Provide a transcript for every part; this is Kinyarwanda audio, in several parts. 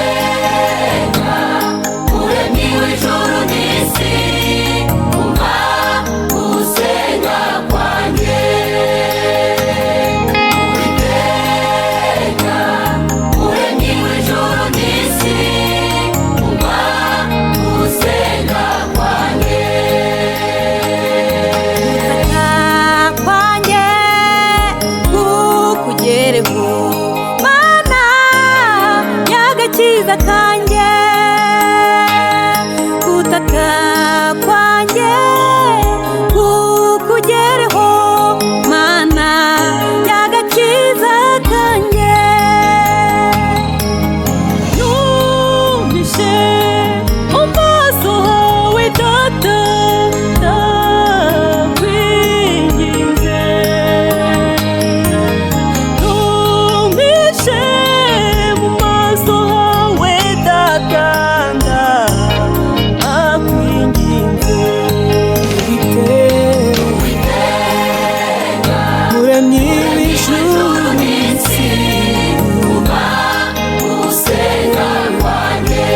Uwiteka Muremyi w'ijuru n'isi, umva gusenga kwanjye. Uwiteka Muremyi w'ijuru n'isi, umva gusenga kwanjye. Gutaka kwanjye kukugereho, Mana y'agakiza kanjye. Gutaka kwanjye kukugereho, Mana y'agakiza kanjye. Numvishe mu maso hawe, Data, ndakwinginze. Numvishe mu maso hawe, Data, ndakwinginze. Muremyi w'ijuru n'isi, umva gusenga kwanjye.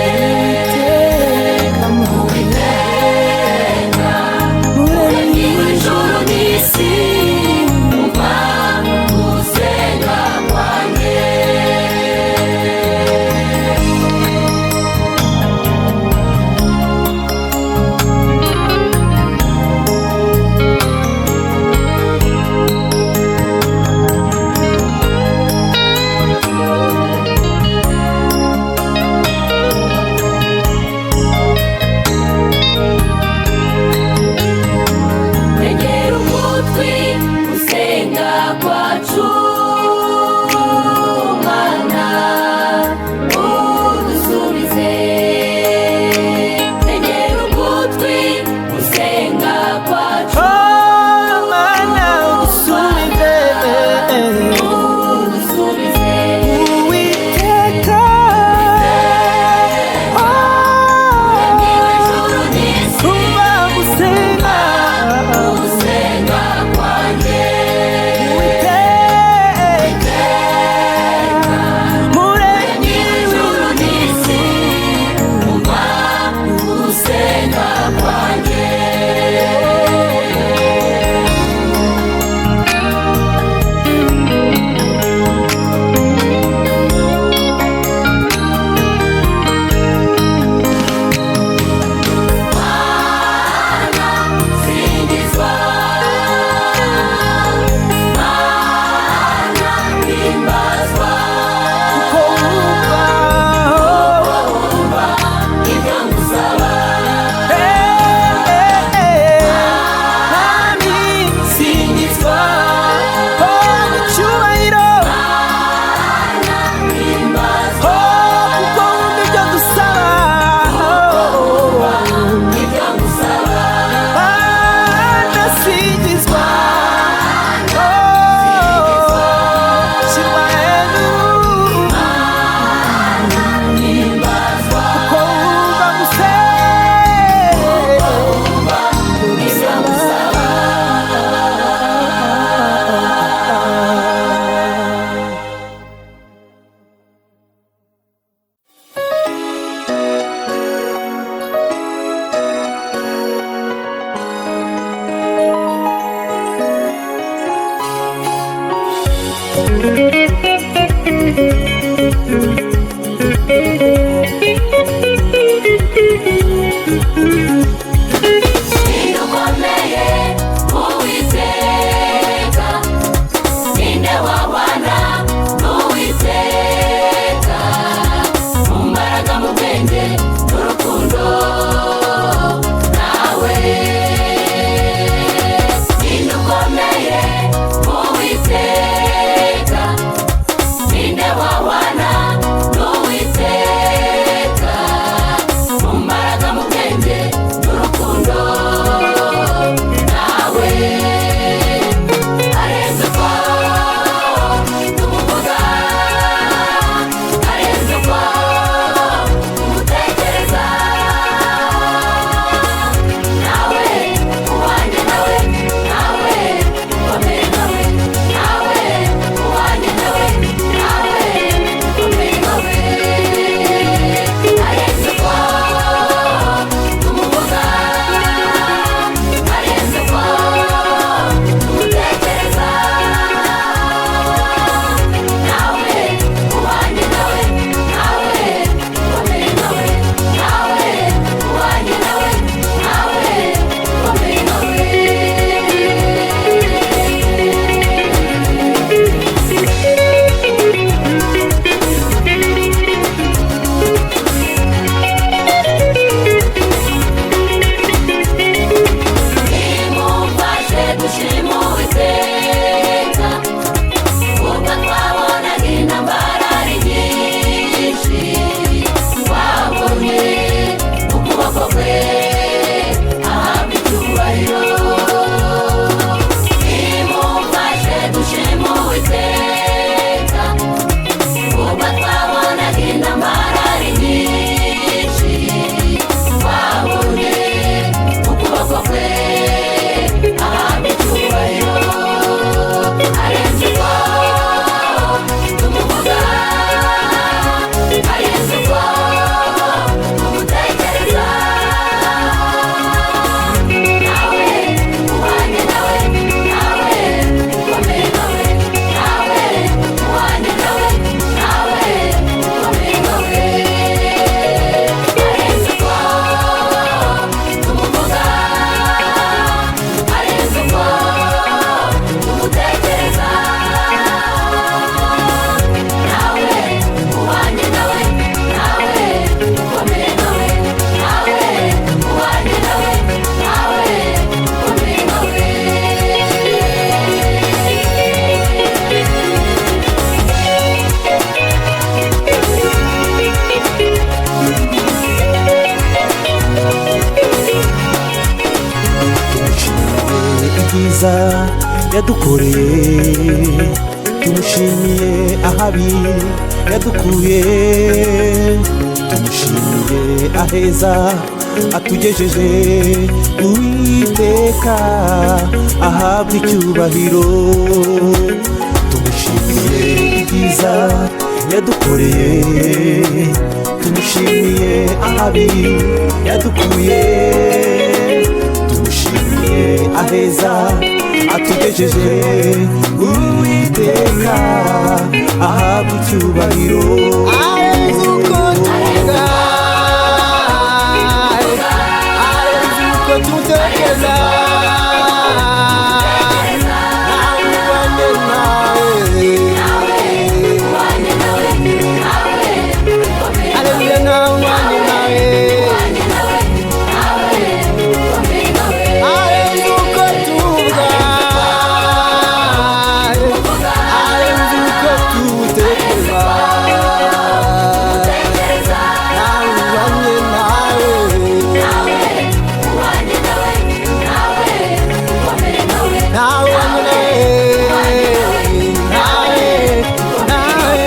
Uwiteka Muremyi w'ijuru n'isi, umva gusenga kwanjye. Tegera ugutwi gusenga kwacu, Mana, udusubize. Tegera ugutwi gusenga kwacu, Oh, Mana, udusubize. udusubize. Uwiteka, oh, Muremyi w'ijuru n'isi, umva gusenga. gusenga kwanjye. Uwiteka, Muremyi Ijuru n'isi, umva gusenga kwanjye. Mana, singizwa. Mana, himbazwa. Kuko wumva, Wumva ibyo ngusaba. Mwami, singizwa, oh, mu cyubahiro, Mana, himbazwa. oh, kuko wumva ibyo dusaba, Ibyo ngusaba. Mana, singizwa, oh, shyirwa hejuru, Himbazwa. kuko wumva gusenga. Ibyo ngusaba. Ninde ukomeye Uwiteka? Ninde wabana n'Uwiteka? Mu mbaraga, mu bwenge n'urukundo, nawe. Ninde ukomeye Uwiteka? Ninde wabana n'Uwiteka? Mu mbaraga, mu bwenge n'urukundo, nawe. Arenze uko tumuvuga, arenze uko tumutekereza. Nawe, uwanjye nawe, nawe ukomeye. yadukoreye, tumushimiye ahabi yadukuye, tumushimiye aheza atugejeje. Uwiteka ahabwa icyubahiro, tumushimiye ibyiza yadukoreye, tumushimiye ahabi yadukuye, tumushimiye aheza atugejeje. Uwiteka ahabwa icyubahiro. Arenze uko tuvuga, arenze uko dutekereza, ntawe uhwanye nawe. Haleluya, ntawe uhwanye nawe. Arenze uko tuvuga, arenze uko dutekereza, ntawe uhwanye nawe. Ntawe uhwanye nawe, nawe, nawe.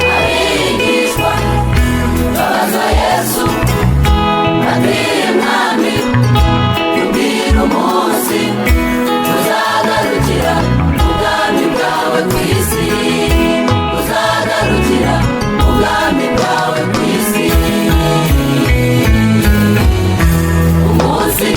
Abigishwa babaza Yesu bati: "Mwami, tubwire umunsi tuzagarukira ubwami bwawe ku isi, uzagarukira ubwami bwawe ku isi." Umunsi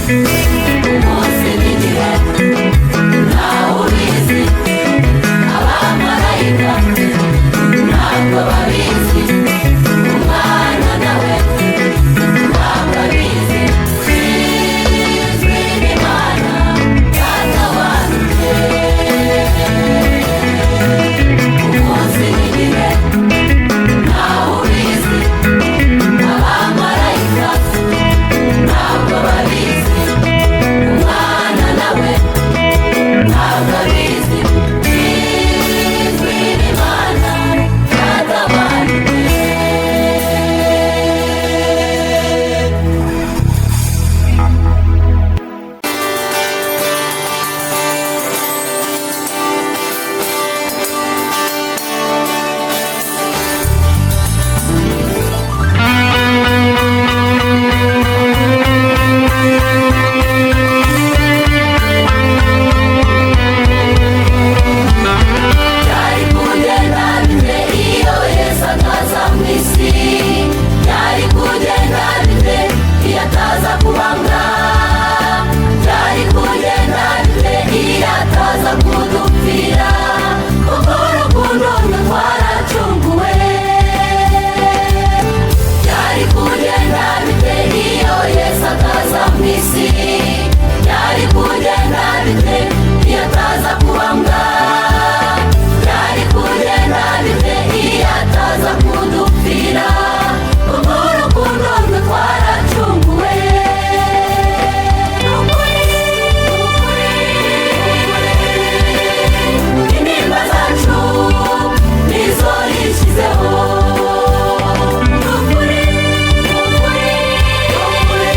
Umunsi n'igihe ntawe ubizi, abamarayika ntabwo babizi, umwana nawe ntabwo abizi. Bizwi n'Imana Data wanjye. Umunsi n'igihe ntawe ubizi, abamarayika ntabwo babizi, umwana nawe ntabwo abizi. Bizwi n'Imana Data wanjye. Byari kugenda bite iyo Yesu ataza mu isi? Byari kugenda bite iyo ataza kubambwa? Byari kugenda bite iyo ataza kudupfira? Kuko urukundo rwe twaracunguwe. Byari kugenda bite iyo Yesu ataza mu isi? Byari kugenda bite iyo ataza kubambwa? Byari kugenda bite iyo ataza kudupfira? Kuko urukundo rwe twaracunguwe. Ni ukuri, ni ukuri, intimba zacu nizo yishyizeho. Ni ukuri, ni ukuri, ni ukuri,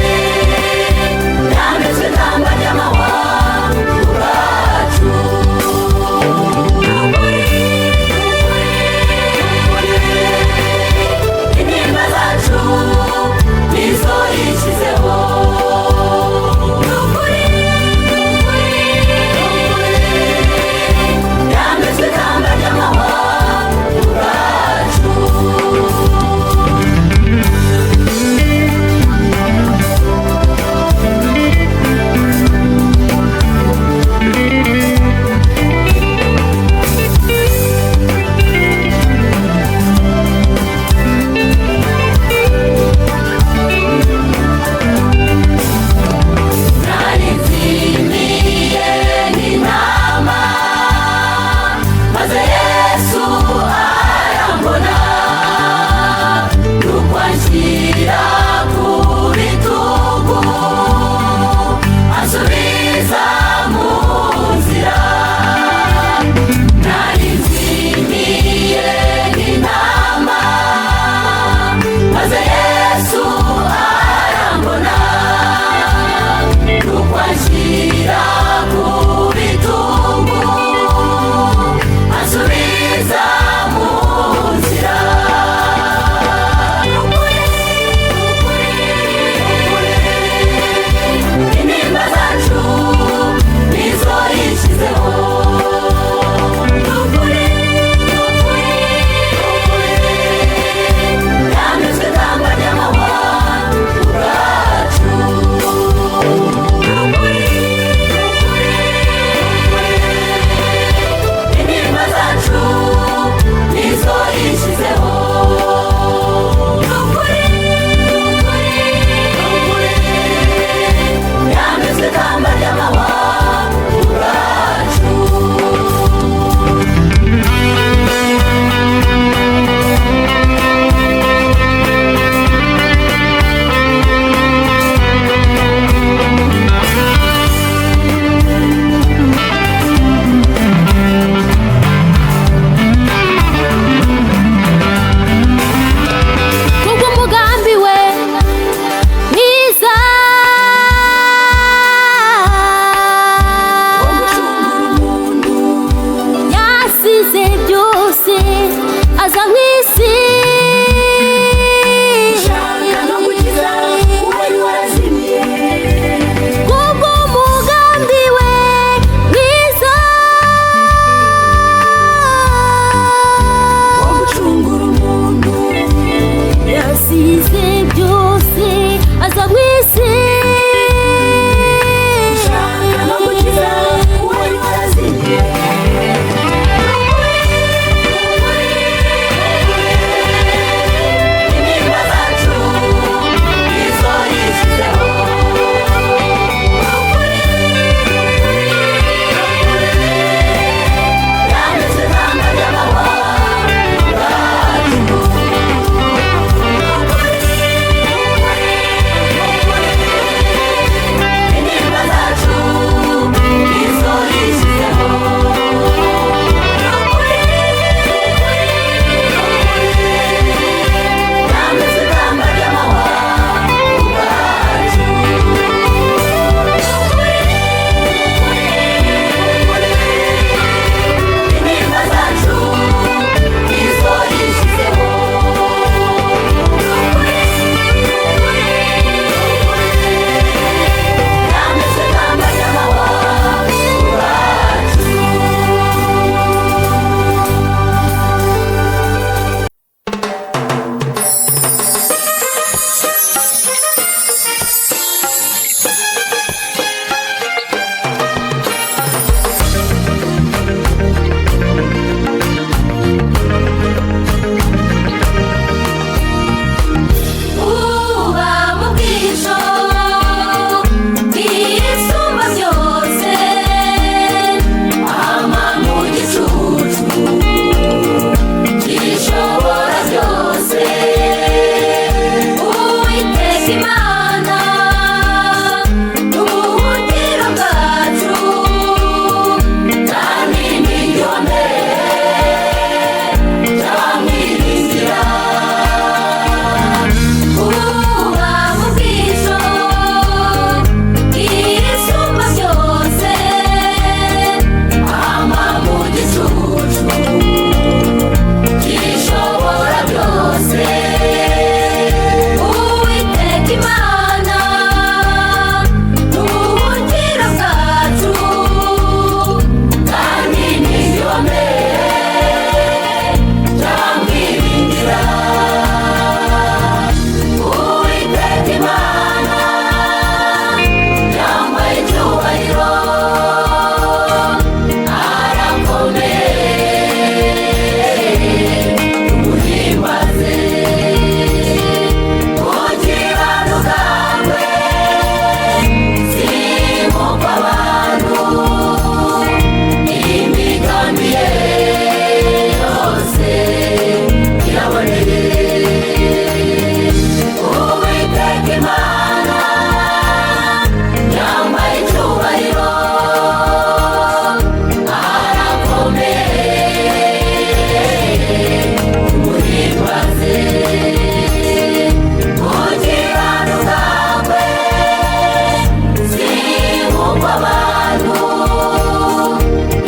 Sink'uko abantu,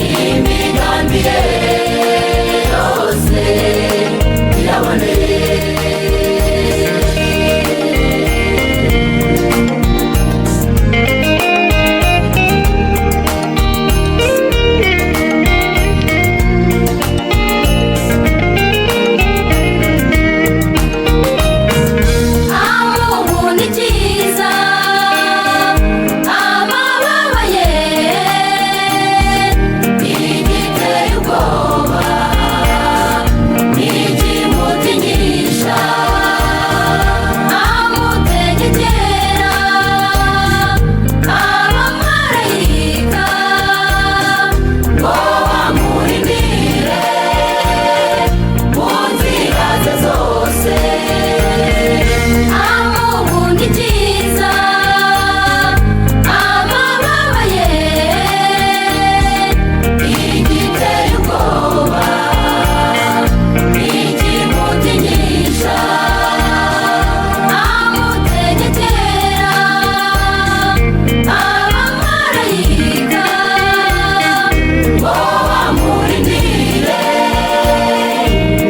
imigambi ye yose iraboneye. Amubona icyiza, abababaye, igiteye ubwoba, ikimutinyisha, amutegekera abamarayika ngo bamurindire mu nzira ze zose. Amubunda icyiza, abababaye, igiteye ubwoba, ikimutinyisha, amutegekera abamarayika ngo bamurindire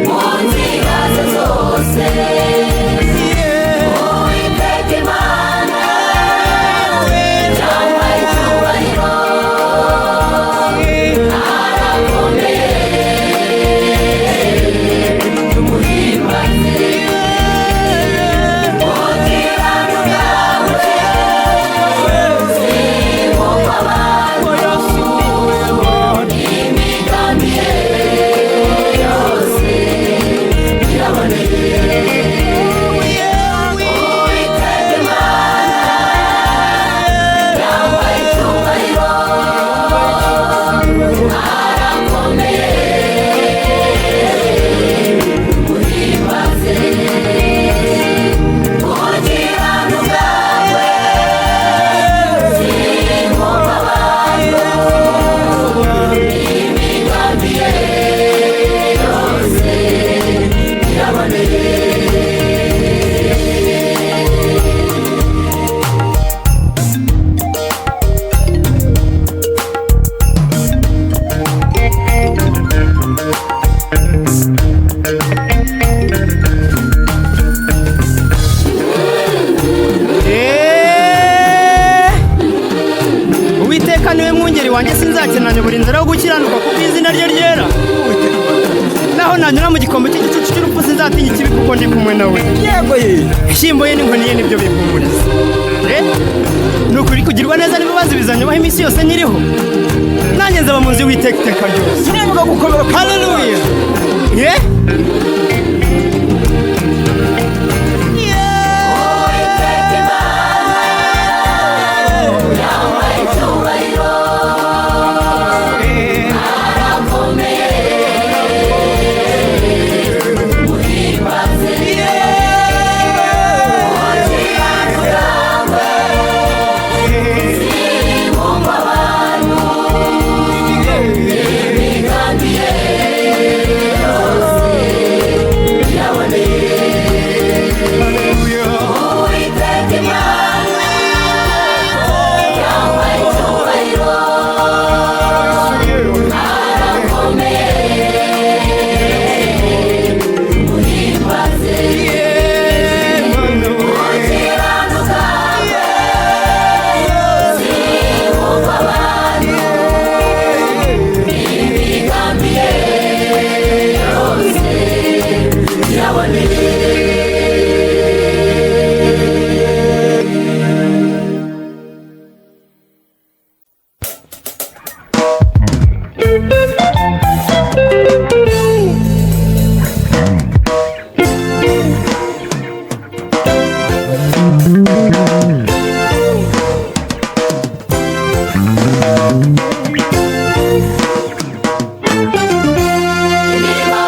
mu nzira ze zose. Uwiteka Imana yambaye icyubahiro, arakomeye, tumuhimbaze. Gukiranuka kwe sink'uko abantu, imigambi ye yose iraboneye. Uwiteka Imana yambaye icyubahiro, arakomeye, tumuhimbaze. Gukiranuka kwe sink'uko abantu, imigambi ye yose iraboneye. Uwiteka niwe mwungeri wanjye, sinzakenanya buri nzira yo gukiranuka kuko izina rye ryera. Naho nanyura mu gikombe cy'igicucu cy'urupfu, sinzatinya ikibi kuko ndi kumwe nawe. Yego ye. Ishyimbo ye n'inkoni ye nibyo bimpumuriza. Ni ukuri kugirwa neza n'ibibazo bizanyubaho iminsi yose nkiriho, nanjye nzaba mu nzu y'Uwiteka iteka ryose. Turibuka gukomera. Haleluya, ye. Uwiteka Imana yambaye icyubahiro, arakomeye, muhimbaze. Gukiranuka kwe sink'uko abantu, imigambi ye yose iraboneye. Uwiteka Imana yambaye icyubahiro, arakomeye, muhimbaze. Gukiranuka kwe sink'uko abantu, imigambi ye yose iraboneye. Imirimo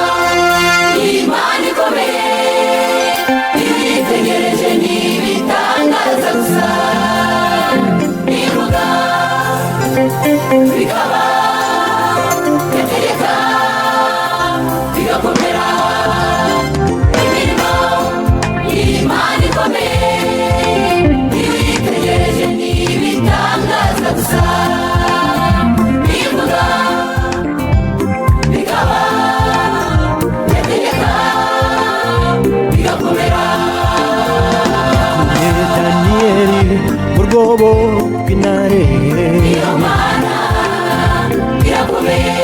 y'Imana ikomeye, ibitegereje n'ibitangaza gusa, ivuga bikaba, yategeka bigakomera. Imirimo y'Imana ikomeye, ibitegereje n'ibitangaza gusa. rwobo rw'intare. Iyo Mana irakomeye.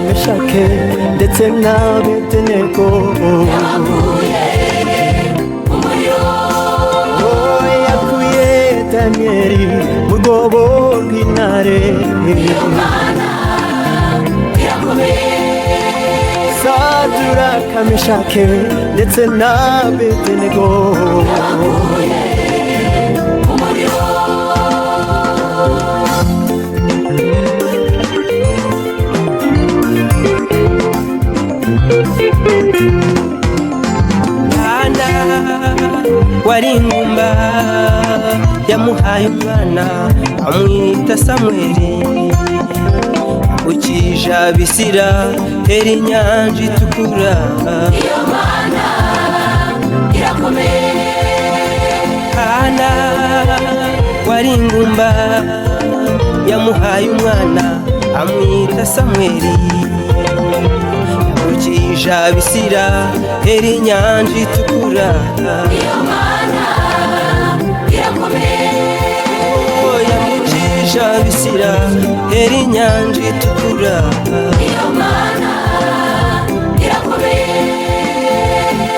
Meshake ndetse na Abedenego. Yabakuye mu muriro. Oh, yakuye Daniyeli mu rwobo rw'intare. Iyo Mana irakomeye. Saduraka, Meshake ndetse na Abedenego. Yabakuye mu muriro. Hana wari ingumba yamuhaye umwana amwita Samweli, ukija Abisiraheli inyanja itukura. Iyo Mana irakomeye. Hana wari ingumba yamuhaye umwana amwita Samweli, ukija Abisiraheli inyanja itukura. Iyo Mana irakomeye. Yamukije Abisiraheli inyanja itukura. Iyo Mana irakomeye.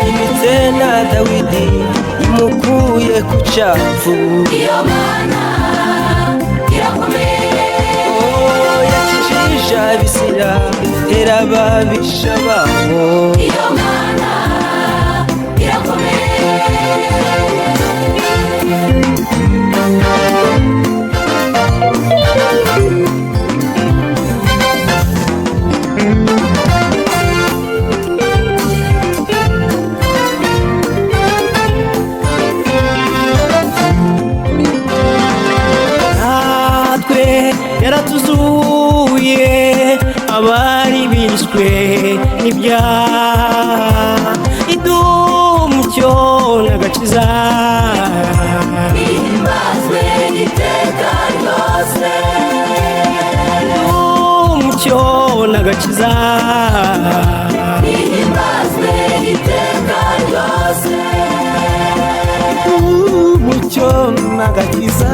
Imitse na Dawidi imukuye ku cyavu. Iyo Mana irakomeye. Oh, yakijije Abisiraheli ababisha babo. Iyo Mana irakomeye. Natwe yaratuzuye abari bishwe n'ibyaha, iduha umucyo n'agakiza. Ihimbazwe iteka ryose. Iduha umucyo n'agakiza. Ihimbazwe iteka ryose. Umucyo n'agakiza.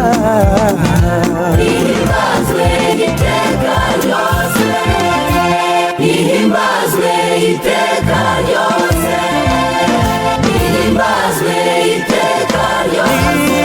Ihimbazwe iteka ryose. Ihimbazwe iteka ryose. Ihimbazwe iteka ryose.